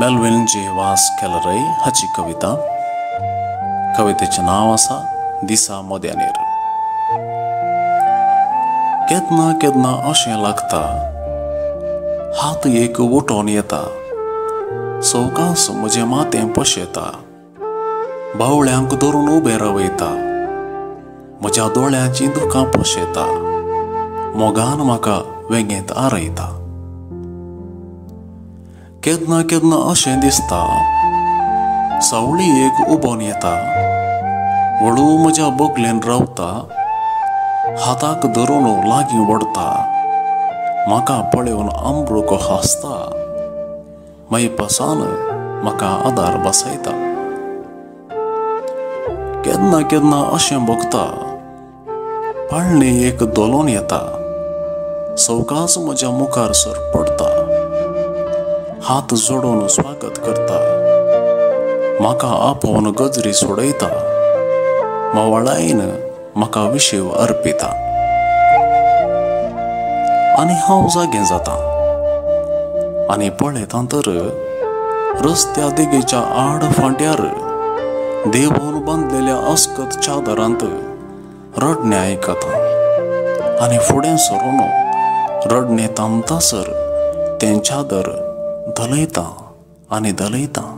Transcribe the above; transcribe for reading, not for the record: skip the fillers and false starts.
Melvin जे वास केलरय हाची कविता. कवितेचें नांव आसा दिसा मोद्यानेर. केन्ना केन्ना अशें लागता, हात एक उठोन येता, सवकास म्हजें माथें पोशेता, बावळ्यांक धरून उबें रावयता, म्हज्या दोळ्यांचीं दुकां पोशेता, मोगान म्हाका वेंगेंत आरयता. केन्ना केन्ना अशें दिसता, सावळी एक उबोन येता, व्हडू म्हज्या बगलेन रावता, हाताक धरून लागीं वडता, म्हाका पळोवन आंबरुको हांसता, मायपासान म्हाका आदार बसयता. केन्ना केन्ना अशें भोगता, पाळणें एक धोलोन येता, सवकास म्हज्या मुखार सर पडटा, हात जोडून स्वागत करता, म्हाका आपोवन गजरी सोडयता, म्होवाळायेन म्हाका विशेव अर्पिता. आनी हांव जागें जाता आनी पळयता तर रस्त्या देगेच्या आड फांट्यार देवून बांदलेल्या अस्कत चादरांत रडणें आयकता आनी फुडें सरून रडणें थांबतासर तें चादर धलयता आनी धलयता.